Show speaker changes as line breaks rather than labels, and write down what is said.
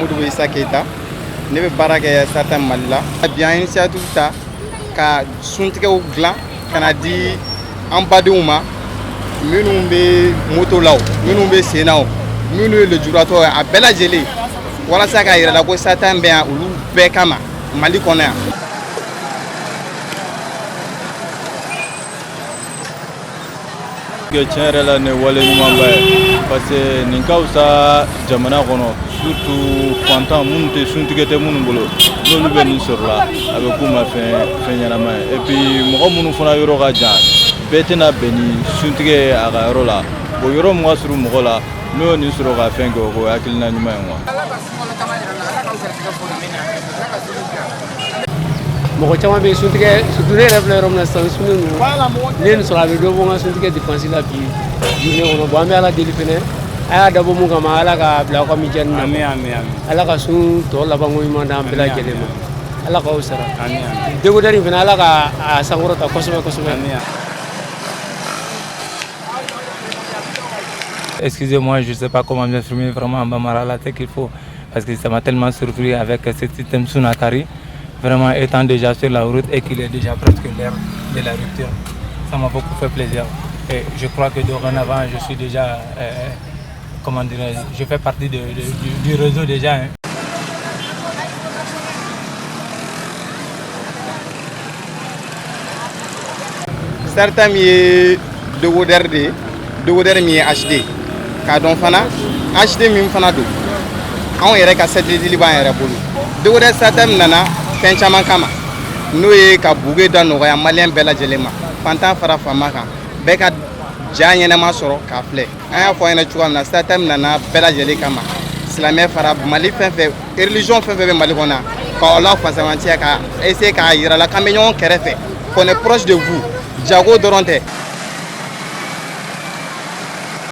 Modibo Issa Keita. Ne bɛ baara kɛ StarTimes Mali la. Bi an initiative ta ka suntigɛw dilan ka na di an badenw ma, minnu bɛ moto la o, minnu bɛ sen na o, minnu ye lujuratɔ ye, a bɛɛ lajɛlen, walasa k'a yira la ko StarTimes bɛ yan olu bɛɛ kama Mali kɔnɔ yan.
Tiɲɛ yɛrɛ la, nin wale ɲumanba ye, parce que nin ka fisa jamana kɔnɔ, surtout fantan minnu tɛ suntigɛ tɛ minnu bolo. N'olu bɛ nin sɔrɔ la, a bɛ k'u ma fɛn ɲɛnama ye. Et puis mɔgɔ minnu fana yɔrɔ ka jan, bɛɛ tɛna bɛn ni suntigɛ ye a ka yɔrɔ la. O yɔrɔ mun ka surun mɔgɔ la, n'o ye nin sɔrɔ ka fɛn kɛ, o ye hakilina ɲuman ye quoi.
Mɔgɔ caman bɛ suntigɛ, surtout ne yɛrɛ filɛ yɔrɔ min na sisan, sunnen ninnu, ne ye nin sɔrɔ, a bɛ dɔ bɔ n ka suntigɛ dépense la bi journée kɔnɔ. Bon, an bɛ Ala deli fɛnɛ, a y'a dabɔ mun kama, Ala ka bila aw ka mijani na. Ala ka sun tɔ labanko ɲuman d'an bɛɛ lajɛlen ma. Ala k'aw sara. Décodeur in fɛnɛ, Ala ka a sankɔrɔta kosɛbɛ kosɛbɛ.
Excusez-moi, je ne sais pas comment m'exprimer vraiment en bambara là, c'est qu'il faut, parce que ça m'a tellement surpris avec ce système Sunakari, vraiment étant déjà sur la route et qu'il est déjà presque l'heure de la rupture. Ça m'a beaucoup fait plaisir. Et je crois que dorénavant, je suis déjà, comment dirais, je fais partie du réseau déjà, hein.
StarTimes ye décodeur de ye, décodeur min ye HD. K'a dɔn fana HD min fana don, anw yɛrɛ ka satellite b'an yɛrɛ bolo. Décodeur StarTimes nana fɛn caman kama, n'o ye ka buge da nɔgɔya maliyɛn bɛɛ lajɛlen ma, fantan fara faama kan, bɛɛ ka ja ɲɛnɛma sɔrɔ k'a filɛ. An y'a fɔ an ɲɛna cogoya min na, StarTimes nana bɛɛ lajɛlen kama, silamɛ fara Mali fɛn fɛn, religion fɛn fɛn bɛ Mali kɔnɔ, ka aw la fasamantiya, ka essayer k'a yira la k'an bɛ ɲɔgɔn kɛrɛfɛ, qu'on est proche de vous. Jago dɔrɔn tɛ.